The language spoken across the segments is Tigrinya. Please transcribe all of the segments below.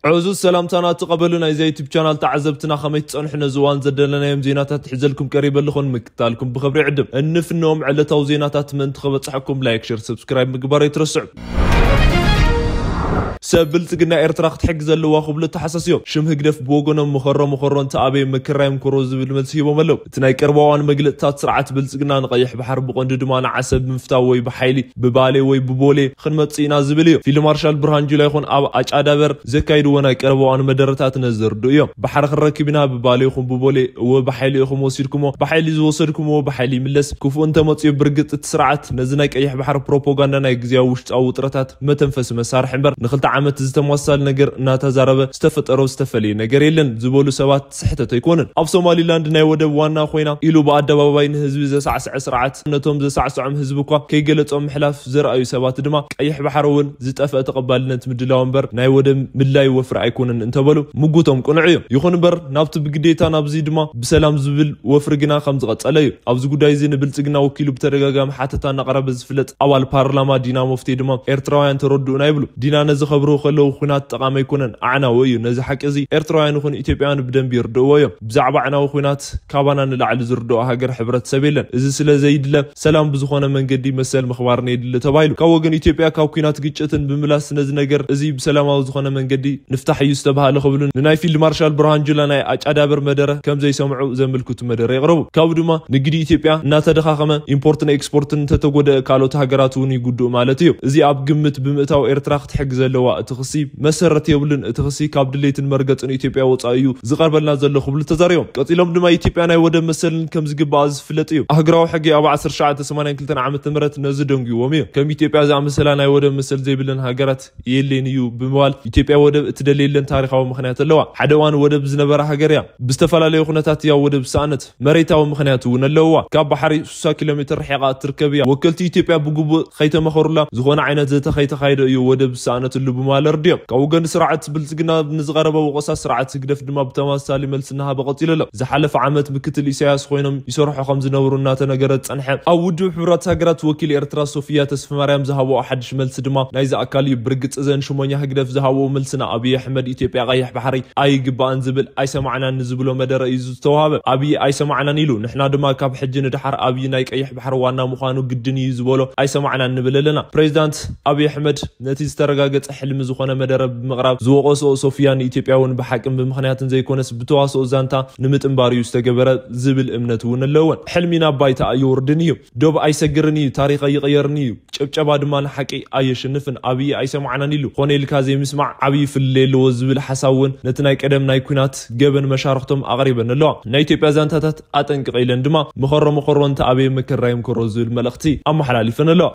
ዕዙዝ ሰላምታና ተቐበሉ። ናይዚ ዩቱብ ቻናል ተዓዘብትና፣ ከመይ ትጸንሑ? ነዚ እዋን ዘደለናዮም ዜናታት ሒዘልኩም ቀሪበ ኣለኹን፣ ምክታልኩም ብኽብሪ ይዕድም። እንፍንዎም ዕለታዊ ዜናታት ምእንቲ ክበጽሐኩም ላይክ፣ ሸር፣ ሰብስክራይብ ምግባር ኣይትረስዑ። ሰብ ብልጽግና ኤርትራ ክትሕግ ዘለዋ ክብሉ ተሓሳስዮም። ሽም ህግደፍ ብወገኖም፣ መኸሮ መኸሮ እንተ ኣበየ መከራዮም ኮሮ ዝብል መልሲ ሂቦም ኣለዉ። እቲ ናይ ቀረባ እዋን መግለጽታት ስርዓት ብልጽግና ንቐይሕ ባሕሪ፣ ብቐንዱ ድማ ንዓሰብ ብምፍታው ወይ ብሓይሊ ብባሌ ወይ ብቦሌ ክንመጽእ ኢና ዝብል እዩ። ፊልድ ማርሻል ብርሃን ጁላ ይኹን ኣብ ኣጫዳበር ዘካይድዎ ናይ ቀረባ እዋን መደረታት ነዚ ዘርድኡ እዮም። ባሕሪ ክንረክብ ኢና፣ ብባሌ ይኹን ብቦሌ፣ እወ ብሓይሊ ኢኹም ወሲድኩሞ፣ ብሓይሊ ዝወሰድኩምዎ ብሓይሊ ይምለስ። ክፉእ እንተመጽኡ ብርግጽ እቲ ስርዓት ነዚ ናይ ቀይሕ ባሕሪ ፕሮፓጋንዳ ናይ ግዜያዊ ውሽጣዊ ውጥረታት መተንፈሲ መሳርሒ እምበር ንክልተ ዓመት ዝተመሳሳሊ ነገር እናተዛረበ ዝተፈጠሮ ዝተፈለየ ነገር የለን ዝበሉ ሰባት ስሕተት ኣይኮነን። ኣብ ሶማሊላንድ ናይ ወደብ ዋና ኮይና ኢሉ ብኣደባባይ ንህዝቢ ዘሳዕስዐ ስርዓት ነቶም ዘሳዕስዖም ህዝቢ እኳ ከይገለጾም ምሕላፍ ዘርኣዩ ሰባት ድማ ቀይሕ ባሕሪ እውን ዝጠፍአ ተቐባልነት ምድላው እምበር ናይ ወደብ ምድላይ ወፍሪ ኣይኮነን እንተበሉ ምጉቶም ቅኑዕ እዩ። ይኹን እምበር ናብቲ ብግዴታ ናብዚ ድማ ብሰላም ዝብል ወፍሪ ግና ከም ዝቐጸለ እዩ። ኣብዚ ጉዳይ እዚ ንብልጽግና ወኪሉ ብተደጋጋሚ ሓተታ እናቐረበ ዝፍለጥ ኣባል ፓርላማ ዲና ሙፍቲ ድማ ኤርትራውያን ተረድኡና ይብሉ። ዲና ነዚ ከብርሁ ከለዉ ኲናት ጠቓሚ ኣይኮነን፣ ኣዕናዊ እዩ። ነዚ ሓቂ እዚ ኤርትራውያን ይኹን ኢትዮጵያውያን ብደንቢ ይርድእዎ እዮም። ብዛዕባ ኣዕናዊ ኲናት ካባና ንላዕሊ ዝርድኦ ሃገር ሕብረተሰብ የለን። እዚ ስለ ዘይድለ ሰላም ብዝኾነ መንገዲ መሰል ምኽባር የድሊ ተባሂሉ። ካብ ወገን ኢትዮጵያ ካብ ኲናት ግጭትን ብምምላስ ነዚ ነገር እዚ ብሰላማዊ ዝኾነ መንገዲ ንፍታሕ እዩ ዝተባሃለ ክብሉ ንናይ ፊልድ ማርሻል ብርሃን ጁላ ናይ ኣጫዳበር መደረ ከም ዘይሰምዑ ዘመልክቱ መደረ የቕረቡ። ካብኡ ድማ ንግዲ ኢትዮጵያ እናተደኻኸመ ኢምፖርትን ኤክስፖርትን እንተተጎደአ ካልኦት ሃገራት እውን ይጉድኡ ማለት እዩ። እዚ ኣብ ግምት ብምእታው ኤርትራ ክትሕግ ዘለዋ እቲ ክሲ መሰረት የብሉን። እቲ ክሲ ካብ ድሌትን መርገጽን ኢትዮጵያ ወጻኢ እዩ ዝቐርበልና ዘሎ ክብሉ ተዛሪቦም። ቀጺሎም ድማ ኢትዮጵያ ናይ ወደብ መሰልን ከም ዝግባኣ ዝፍለጥ እዩ። ኣህግራዊ ሕጊ ኣብ ዓሰርተ ትሽዓተ ሰማንያን ክልተን ዓመተ ምህረት ነዚ ደንጉይዎም እዩ። ከም ኢትዮጵያ ዝኣመሰላ ናይ ወደብ መሰል ዘይብለን ሃገራት የለን እዩ ብምባል ኢትዮጵያ ወደብ እትደልየለን ታሪኻዊ ምኽንያት ኣለዋ። ሓደ እዋን ወደብ ዝነበራ ሃገር እያ። ብዝተፈላለዩ ኩነታት እያ ወደብ ዝሰኣነት። መሬታዊ ምኽንያት እውን ኣለዋ። ካብ ባሕሪ ስሳ ኪሎ ሜትር ርሒቓ እትርከብ እያ። ወከልቲ ኢትዮጵያ ብግቡእ ከይተመኸሩላ ዝኾነ ዓይነት ዘተ ከይተኻየደ እዩ ወደብ ዝሰኣነትሉ ብምባል ኣረዲኦም። ካብ ወገን ስርዓት ብልጽግና ንዝቐረበ ወቐሳ ስርዓት ህግደፍ ድማ ብተመሳሳሊ መልሲ እናሃበ ቀጺሉ ኣሎ። ዝሓለፈ ዓመት ምክትል ኢሳያስ ኮይኖም ይሰርሑ ከም ዝነበሩ እናተነገረ ዝጸንሐ ኣብ ውድብ ሕቡራት ሃገራት ወኪል ኤርትራ ሶፊያ ተስፋማርያም ዝሃብኦ ሓድሽ መልሲ ድማ ናይዚ ኣካል እዩ። ብርግጽ እዘን ሽሞኛ ህግደፍ ዝሃብኦ መልሲ ንኣብይ ኣሕመድ ኢትዮጵያ ቀይሕ ባሕሪ ኣይግባኣን ዝብል ኣይሰማዕናን ንዝብሎ መደረ እዩ ዝተዋህበ። ኣብይ ኣይሰማዕናን ኢሉ፣ ንሕና ድማ ካብ ሕጂ ንድሓር ኣብይ ናይ ቀይሕ ባሕሪ ዋና ምዃኑ ግድን እዩ ዝበሎ ኣይሰማዕናን ንብል ኣለና። ፕሬዚዳንት ኣብይ ኣሕመድ ነቲ ዝተረጋገጸ ሕልሚ ዝኾነ መደረ ብምቕራብ ዝወቐስኦ ሶፊያ ንኢትዮጵያ እውን ብሓቅን ብምኽንያትን ዘይኮነስ ብተዋስኦ ዛንታ ንምጥንባር እዩ ዝተገበረ ዝብል እምነት እውን ኣለወን። ሕልሚ ናብ ባይታ ኣየውርድን እዩ። ዶብ ኣይሰግርን እዩ፣ ታሪኽ ኣይቕየርን እዩ። ጭብጨባ ድማ ንሓቂ ኣየሸንፍን። ኣብይ ኣይሰማዕናን ኢሉ። ኮነ ኢልካ ዘይምስማዕ ዓብዪ ፍልልይ ኣለዎ ዝብል ሓሳብ እውን ነቲ ናይ ቀደም ናይ ኲናት ገበን መሻርኽቶም ኣቕሪበን ኣለዋ። ናይ ኢትዮጵያ ዛንታታት ኣጠንቅቐ ኢለን ድማ መኸሮ መኸሮ እንተ ኣበየ መከራዮም ከሮ ዝብል መልእኽቲ ኣመሓላሊፈን ኣለዋ።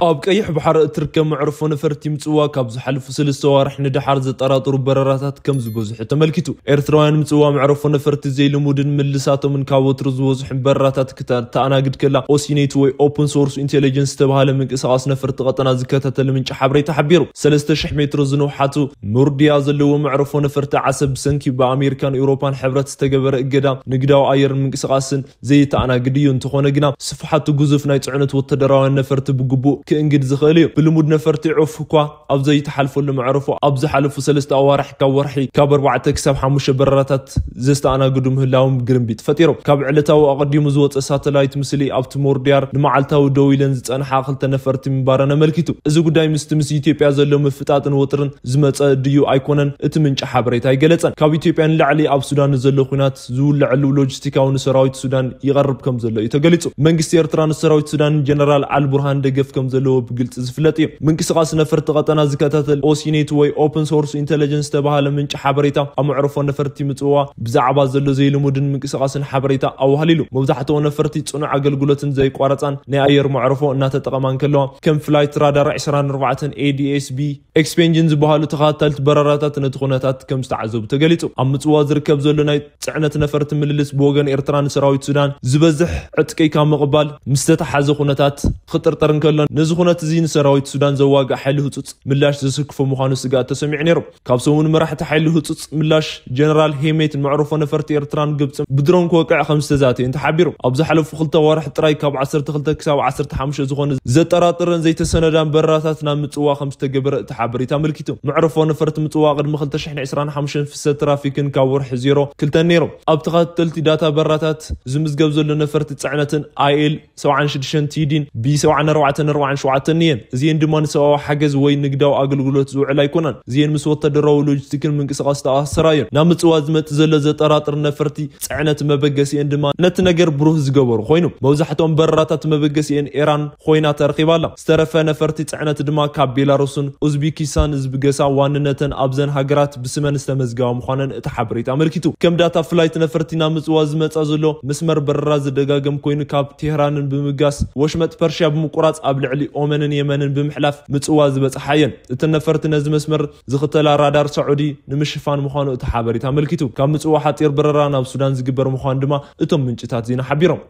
ኣብ ቀይሕ ባሕሪ እትርከብ መዕርፎ ነፈርቲ ምጽዋ ካብ ዝሓለፉ ሰለስተ ዋርሕ ንደሓር ዘጠራጥሩ በረራታት ከም ዝበዝሑ ተመልኪቱ። ኤርትራውያን ምጽዋ መዕረፎ ነፈርቲ ዘይልሙድን ምልሳቶምን ካብ ወትሩ ዝበዝሑ በረራታት ክተኣናግድ ከላ፣ ኦሲኔት ወይ ኦፕን ሶርስ ኢንቴሊጀንስ ዝተባህለ ምንቅስቓስ ነፈርቲ ቀጠና ዝከታተል ምንጪ ሓበሬታ ሓቢሩ። ሰለስተ ሽሕ ሜትሮ ዝንውሓቱ ሙርድያ ዘለዎ መዕረፎ ነፈርቲ ዓሰብ ብሰንኪ ብኣሜሪካን ኤውሮፓን ሕብረት ዝተገበረ እገዳ ንግዳዊ ኣየርን ምንቅስቓስን ዘይተኣናግድ እዩ። እንተኾነ ግና ስፍሓቱ ግዙፍ ናይ ጽዕነት ወተደራውያን ነፈርቲ ብግቡእ ክእንግድ ዝኽእል እዩ። ብልሙድ ነፈርቲ ዑፍ እኳ ኣብ ዘይተሓልፈሉ መዕረፎ ኣብ ዝሓለፉ ሰለስተ ኣዋርሕ ካብ ወርሒ ካብ ኣርባዕተ ክሳብ ሓሙሽተ በረራታት ዘስተኣናግዱ ምህላዎም ግርምቢጥ ፈጢሩ። ካብ ዕለታዊ ኣቐዲሙ ዝወጸ ሳተላይት ምስሊ ኣብቲ ሞርዲያር ንመዓልታዊ ደው ኢለን ዝጸንሓ ክልተ ነፈርቲ ምንባረን ኣመልኪቱ። እዚ ጉዳይ ምስቲ ምስ ኢትዮጵያ ዘሎ ምፍጣጥን ወጥርን ዝመጸ ድዩ ኣይኮነን እቲ ምንጪ ሓበሬታ ኣይገለጸን። ካብ ኢትዮጵያ ንላዕሊ ኣብ ሱዳን ዘሎ ኲናት ዝውለዐሉ ሎጂስቲካዊ ንሰራዊት ሱዳን ይቐርብ ከም ዘሎ እዩ ተገሊጹ። መንግስቲ ኤርትራ ንሰራዊት ሱዳን ጀነራል ኣልቡርሃን ደገፍ ከም ዘለዎ ብግልጺ ዝፍለጥ እዩ። ምንቅስቓስ ነፈርቲ ቀጠና ዝከታተል ኦሲኔት ወይ ኦፕን ሶርስ ኢንተለጀንስ ዝተባህለ ምንጪ ሓበሬታ ኣብ መዕረፎ ነፈርቲ ምጽዋ ብዛዕባ ዘሎ ዘይልሙድን ምንቅስቓስን ሓበሬታ ኣዋህሊሉ። መብዛሕትኦ ነፈርቲ ጽኑዕ ኣገልግሎትን ዘይቋረጻን ናይ ኣየር መዕረፎ እናተጠቐማ እንከለዋ ከም ፍላይት ራዳር ዕስራን ኣርባዕተን ኤ ዲ ኤስ ቢ ኤክስፔንጅን ዝበሃሉ ተኸታተልቲ በረራታት ነቲ ኩነታት ከም ዝተዓዘቡ ተገሊጹ። ኣብ ምጽዋ ዝርከብ ዘሎ ናይ ጽዕነት ነፈርቲ ምልልስ ብወገን ኤርትራ ንሰራዊት ሱዳን ዝበዝሕ ዕጥቂ ካብ ምቕባል ምስ ተተሓዘ ኩነታት ክጥርጠር እንከሎ፣ እዚ ኩነት እዚ ንሰራዊት ሱዳን ዘዋግእ ሓይሊ ህጹጽ ምላሽ ዘሰክፎ ምዃኑ ስግኣት ተሰሚዑ ነይሩ። ካብ ሰሙን መራሕቲ ሓይሊ ህጹጽ ምላሽ ጀነራል ሄሜት ንመዕረፎ ነፈርቲ ኤርትራን ግብጽን ብድሮን ክወቅዕ ከም ዝተዛተየን ተሓቢሩ። ኣብ ዝሓለፉ ክልተ ዋርሕ ጥራይ ካብ ዓሰርተ ክልተ ክሳብ ዓሰርተ ሓሙሽተ ዝኾነ ዘጠራጥርን ዘይተሰነዳን በረራታት ናብ ምጽዋ ከም ዝተገበረ እቲ ሓበሬታ ኣመልኪቱ። መዕረፎ ነፈርቲ ምጽዋ ቅድሚ ክልተ ሽሕን ዕስራን ሓሙሽተን ፍሰት ትራፊክን ካብ ወርሒ ዜሮ ክልተን ነይሩ። ኣብ ተኸተልቲ ዳታ በረራታት ዝምዝገብ ዘሎ ነፈርቲ ጽዕነትን ኣይኤል ሰብዓን ሽዱሽተን ቲዲን ቢ ሰብዓን ኣርባዕተን ኣርባዓን ሸውዓተን እየን። እዚኤን ድማ ንሰብኣዊ ሓገዝ ወይ ንግዳዊ ኣገልግሎት ዝውዕል ኣይኮናን። እዚኤን ምስ ወታደራዊ ሎጂስቲክን ምንቅስቓስ ዝተኣሳሰራ እየን። ናብ ምጽዋ ዝመጽእ ዘሎ ዘጠራጥር ነፈርቲ ጽዕነት መበገሲኤን ድማ ነቲ ነገር ብሩህ ዝገበሩ ኮይኑ፣ መብዛሕትኦም በረራታት መበገሲኤን ኤራን ኮይና ተረኺባ ኣላ። ዝተረፈ ነፈርቲ ጽዕነት ድማ ካብ ቤላሩስን ኡዝቤኪስታን ዝብገሳ ዋንነተን ኣብዘን ሃገራት ብስመን ዝተመዝገባ ምዃነን እቲ ሓበሬታ ኣመልኪቱ። ከም ዳታ ፍላይት ነፈርቲ ናብ ምጽዋ ዝመጻ ዘሎ መስመር በረራ ዝደጋገም ኮይኑ፣ ካብ ቴህራንን ብምብጋስ ወሽመጥ ፐርሽያ ብምቁራጽ ኣብ ልዕሊ ኦመንን የመንን ብምሕላፍ ምጽዋ ዝበጽሓ እየን። እተን ነፈርቲ ነዚ መስመር ዝኽተላ ራዳር ሳዑዲ ንምሽፋን ምዃኑ እቲ ሓበሬታ ኣመልኪቱ። ካብ ምጽዋ ሓጺር በረራ ናብ ሱዳን ዝግበር ምዃኑ ድማ እቶም ምንጭታት ዜና ሓቢሮም።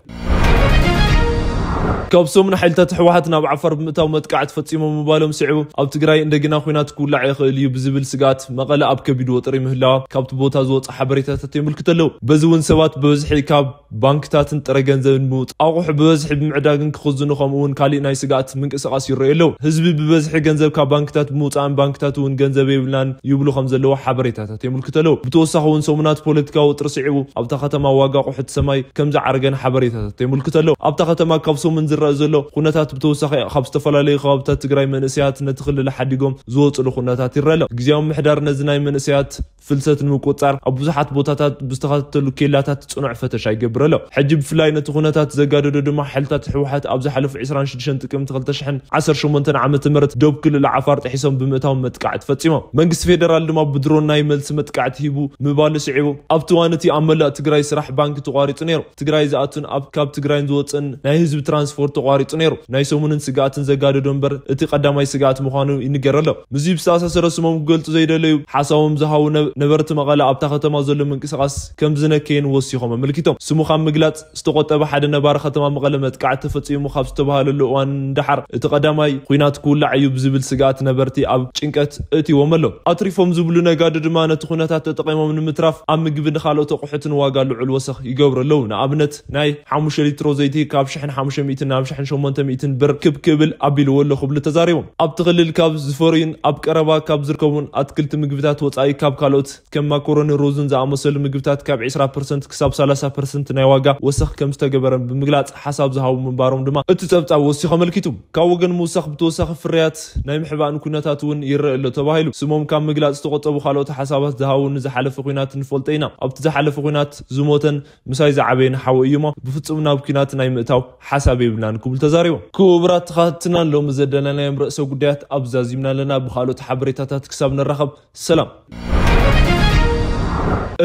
ካብ ሰሙን ሓይልታት ህወሓት ናብ ዓፋር ብምእታው መጥቃዕቲ ፈጺሞም ምባሎም ስዒቡ፣ ኣብ ትግራይ እንደገና ኲናት ክውላዕ ይኽእል እዩ ብዝብል ስግኣት መቐለ ኣብ ከቢድ ወጥሪ ምህላዋ ካብቲ ቦታ ዝወጹ ሓበሬታታት የመልክቱ ኣለዉ። በዚ እውን ሰባት ብብዝሒ ካብ ባንክታትን ጥረ ገንዘብን ብምውጻእ ኣቑሑ ብብዝሒ ብምዕዳግን ክኽዝኑ ከምኡ እውን ካሊእ ናይ ስግኣት ምንቅስቓስ ይረኣዩ ኣለዉ። ህዝቢ ብብዝሒ ገንዘብ ካብ ባንክታት ብምውጻእን ባንክታት እውን ገንዘብ የብልናን ይብሉ ከም ዘለዉ ሓበሬታታት የመልክቱ ኣለዉ። ብተወሳኺ እውን ሰሙናት ፖለቲካዊ ወጥሪ ስዒቡ ኣብታ ከተማ ዋጋ ኣቑሑት ሰማይ ከም ዝዓረገን ሓበሬታታት የመልክቱ ኣለዉ። ኣብታ ከተማ ካብ ሰሙን ዝረአ ዘሎ ኩነታት ብተወሳኺ ካብ ዝተፈላለዩ ከባብታት ትግራይ መንእሰያት ነቲ ክልል ሓዲጎም ዝወፅሉ ኩነታት ይረአ ኣሎ። ግዝያዊ ምምሕዳር ነዚ ናይ መንእሰያት ፍልሰት ንምቁፅፃር ኣብ ብዙሓት ቦታታት ብዝተኸታተሉ ኬላታት ፅኑዕ ፈተሻ ይገብር ኣሎ። ሕጂ ብፍላይ ነቲ ኩነታት ዘጋደዶ ድማ ሓይልታት ህወሓት ኣብ ዝሓለፉ ዕስራን ሽዱሽተን ጥቅምቲ ክልተ ሽሕን ዓሰርተ ሸሞንተን ዓመተ ምህረት ዶብ ክልል ዓፋር ጥሒሶም ብምእታው መጥቃዕቲ ፈፂሞም። መንግስቲ ፌደራል ድማ ብድሮን ናይ መልሲ መጥቃዕቲ ሂቡ ምባሉ ስዒቡ ኣብቲ እዋን እቲ ኣብ መላእ ትግራይ ስራሕ ባንኪ ተቋሪፁ ነይሩ። ትግራይ ዝኣቱን ኣብ ካብ ትግራይን ዝወፅእን ናይ ህዝቢ ትራንስፖርት ተቋሪፁ ነይሩ። ናይ ሰሙንን ስግኣትን ዘጋደዶ እምበር እቲ ቀዳማይ ስግኣት ምዃኑ ይንገር ኣሎ። ምስዚ ብዝተኣሳሰረ ስሞም ክገልፁ ዘይደለዩ ሓሳቦም ዝሃቡ ነበ- ነበርቲ መቐለ ኣብታ ከተማ ዘሎ ምንቅስቓስ ከም ዝነከየን ወሲኾም ኣመልኪቶም። ስሙ ካብ ምግላፅ ዝተቆጠበ ሓደ ነባሪ ከተማ መቐለ መጥቃዕቲ ተፈፂሙ ካብ ዝተባሃለሉ እዋን ንደሓር እቲ ቀዳማይ ኲናት ክውላዕ እዩ ብዝብል ስግኣት ነበርቲ ኣብ ጭንቀት እትዎም ኣሎ። ኣትሪፎም ዝብሉ ነጋዶ ድማ ነቲ ኩነታት ተጠቒሞም ንምትራፍ ኣብ ምግቢ ንኻልኦት ኣቑሑትን ዋጋ ልዑል ወሰኽ ይገብሩ ኣለዉ። ንኣብነት ናይ ሓሙሽተ ሊትሮ ዘይቲ ካብ ሽሕን ሓሙሽተ ሚእትን ናብ ሽሕን ሸሞንተ ሚእትን ብር ክብ ክብል ኣቢልዎ ኣሎ ክብሉ ተዛሪቦም። ኣብቲ ክልል ካብ ዝፈርዩን ኣብ ቀረባ ካብ ዝርከቡን ኣትክልቲ ምግብታት ወፃኢ ካብ ካልኦት ከም ማኮሮኒ ሩዝን ዝኣመሰሉ ምግብታት ካብ ዕስራ ፐርሰንት ክሳብ ሰላሳ ፐርሰንት ናይ ዋጋ ወሰኽ ከም ዝተገበረን ብምግላፅ ሓሳብ ዝሃቡ ምንባሮም ድማ እቲ ፀብፃብ ወሲኹ ኣመልኪቱ። ካብ ወገን ምውሳኽ ብተወሳኺ ፍርያት ናይ ምሕባእን ኩነታት እውን ይረአ ኣሎ ተባሂሉ። ስሞም ካብ ምግላፅ ዝተቆጠቡ ካልኦት ሓሳባት ዝሃቡ ንዝሓለፈ ኲናት ንፈልጦ ኢና። ኣብቲ ዝሓለፈ ኲናት ዝሞተን ምሳይ ዝዓበየን ሓወይ እዩ እሞ ብፍፁም ናብ ኲናት ናይ ምእታው ሓሳብ የብልናን ክብሉ ተዛሪቦም። ክቡራት ተኸታተልትና ሎሚ ዘዳለናዮም ርእሰ ጉዳያት ኣብዚ ዛዚምና ኣለና። ብኻልኦት ሓበሬታታት ክሳብ ንራኸብ ሰላም።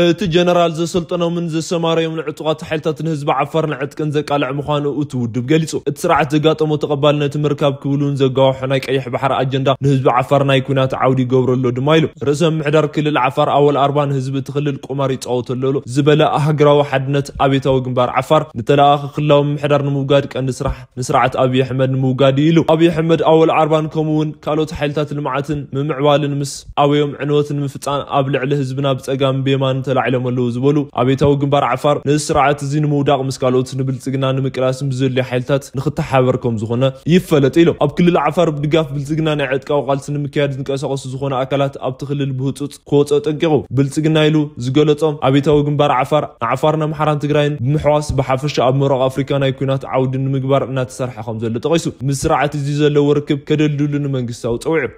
እቲ ጀነራል ዘሰልጠኖምን ዘሰማረዮምን ዕጡቓት ሓይልታት ንህዝቢ ዓፋር ንዕጥቅን ዘቃልዕ ምዃኑ እቲ ውድብ ገሊጹ። እቲ ስርዓት ዘጋጠሞ ተቐባልነት ምርካብ ክብል እውን ዘጋውሖ ናይ ቀይሕ ባሕሪ ኣጀንዳ ንህዝቢ ዓፋር ናይ ኲናት ዓውዲ ይገብሮ ኣሎ ድማ ኢሉ። ርእሰ ምምሕዳር ክልል ዓፋር ኣወል ኣርባ ንህዝቢ እቲ ክልል ቁማር ይጻወተሉ ኣሎ ዝበለ ሃገራዊ ሓድነት ኣብዮታዊ ግንባር ዓፋር ንተለኣኣኺ ክልላዊ ምምሕዳር ንምውጋድ ቀንዲ ስራሕ ንስርዓት ኣብይ ኣሕመድ ንምውጋድ እዩ ኢሉ። ኣብይ ኣሕመድ ኣወል ኣርባን ከምኡ እውን ካልኦት ሓይልታት ልምዓትን ምምዕባልን ምስ ኣበዮም ዕንወት ንምፍፃም ኣብ ልዕሊ ህዝብና ብፀጋም ብየማን ተላዒሎም ኣለዉ ዝበሉ ኣብዮታዊ ግንባር ዓፋር ነዚ ስርዓት እዚ ንምውዳቕ ምስ ካልኦት ንብልፅግና ንምቅላስ ምስ ዘድልዩ ሓይልታት ንክተሓባበር ከም ዝኾነ ይፈለጥ ኢሎም። ኣብ ክልል ዓፋር ብድጋፍ ብልፅግና ናይ ዕጥቃዊ ቃልሲ ንምክያድ ዝንቀሳቐሱ ዝኾነ ኣካላት ኣብቲ ክልል ብህፁፅ ክወፅኦ ጠንቂቑ። ብልፅግና ኢሉ ዝገለፆም ኣብዮታዊ ግንባር ዓፋር ንዓፋርን ኣምሓራን ትግራይን ብምሕዋስ ብሓፈሻ ኣብ ምብራቕ ኣፍሪካ ናይ ኲናት ዓውዲ ንምግባር እናተሰርሐ ከም ዘሎ ጠቒሱ፣ ምስ ስርዓት እዚ ዘለዎ ርክብ ከደልድሉ ንመንግስታዊ ፀዊዑ።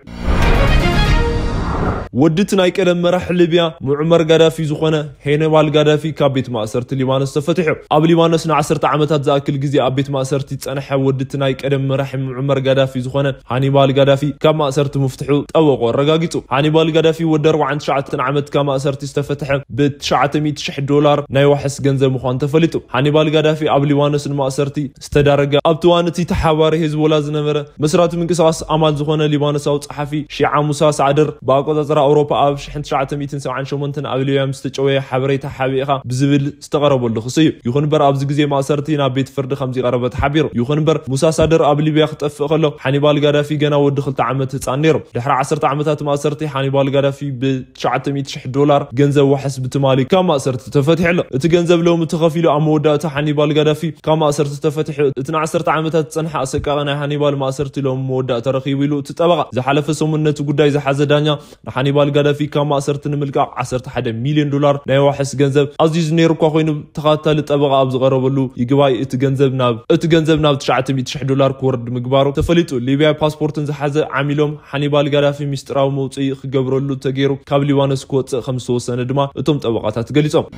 ወዲ እቲ ናይ ቀደም መራሒ ሊብያ ሙዕመር ጋዳፊ ዝኾነ ሄነባል ጋዳፊ ካብ ቤት ማእሰርቲ ሊባኖስ ተፈቲሑ። ኣብ ሊባኖስ ንዓሰርተ ዓመታት ዝኣክል ግዜ ኣብ ቤት ማእሰርቲ ዝጸንሐ ወዲ እቲ ናይ ቀደም መራሒ ሙዕመር ጋዳፊ ዝኾነ ሃኒባል ጋዳፊ ካብ ማእሰርቲ ምፍትሑ ጠበቆ ኣረጋጊጹ። ሃኒባል ጋዳፊ ወዲ ኣርባዓን ትሽዓተን ዓመት ካብ ማእሰርቲ ዝተፈትሐ ብ ትሽዓተ ሚእቲ ሽሕ ዶላር ናይ ዋሕስ ገንዘብ ምዃኑ ተፈሊጡ። ሃኒባል ጋዳፊ ኣብ ሊባኖስ ንማእሰርቲ ዝተዳረገ ኣብቲ እዋን እቲ ተሓባሪ ሄዝቦላ ዝነበረ መስራቲ ምንቅስቓስ ኣማል ዝኾነ ሊባኖሳዊ ጸሓፊ ሺዓ ሙሳ ሳዕድር ብኣቆጻጽራ ኣውሮፓ ኣብ ሽሕን ትሽዓተ ሚእትን ሰብዓን ሸሞንተን ኣብ ሊብያ ምስ ተጨወየ ሓበሬታ ሓቢእኻ ብዝብል ዝተቐረበሉ ክሲ እዩ። ይኹን እምበር ኣብዚ ግዜ ማእሰርቲ ናብ ቤት ፍርዲ ከም ዝቐረበ ተሓቢሩ። ይኹን እምበር ሙሳ ሳደር ኣብ ሊብያ ክጠፍእ ከሎ ሓኒባል ጋዳፊ ገና ወዲ ክልተ ዓመት ህፃን ነይሩ። ድሕሪ ዓሰርተ ዓመታት ማእሰርቲ ሓኒባል ጋዳፊ ብ ትሽዓተ ሚእቲ ሺሕ ዶላር ገንዘብ ዋሕስ ብትማሊ ካብ ማእሰርቲ ተፈቲሑ ኣሎ። እቲ ገንዘብ ሎሚ ተኸፊሉ ኣብ መወዳእታ ሓኒባል ጋዳፊ ካብ ማእሰርቲ ተፈቲሑ። እቲ ንዓሰርተ ዓመታት ዝጸንሐ ኣሰቃቂ ናይ ሓኒባል ማእሰርቲ ሎሚ መወዳእታ ረኺቡ ኢሉ እቲ ጠበቓ። ዝሓለፈ ሰሙን ነቲ ጉዳይ ዝሓዘ ዳኛ ንሓኒባል ጋዳፊ ካብ ማእሰርቲ ንምልቃቕ ዓሰርተ ሓደ ሚልዮን ዶላር ናይ ዋሕስ ገንዘብ ኣዚዙ ነይሩ እኳ ኮይኑ ተኸታታሊ ጠበቓ ኣብ ዝቐረበሉ ይግባይ እቲ ገንዘብ ናብ እቲ ገንዘብ ናብ ትሽዓተ ሚእቲ ሺሕ ዶላር ክወርድ ምግባሩ ተፈሊጡ። ሊብያ ፓስፖርትን ዝሓዘ ዓሚሎም ሓኒባል ጋዳፊ ሚስጥራዊ መውፅኢ ክገብረሉ ተገይሩ ካብ ሊባኖስ ክወፅእ ከም ዝተወሰነ ድማ እቶም ጠበቓታት ገሊጾም።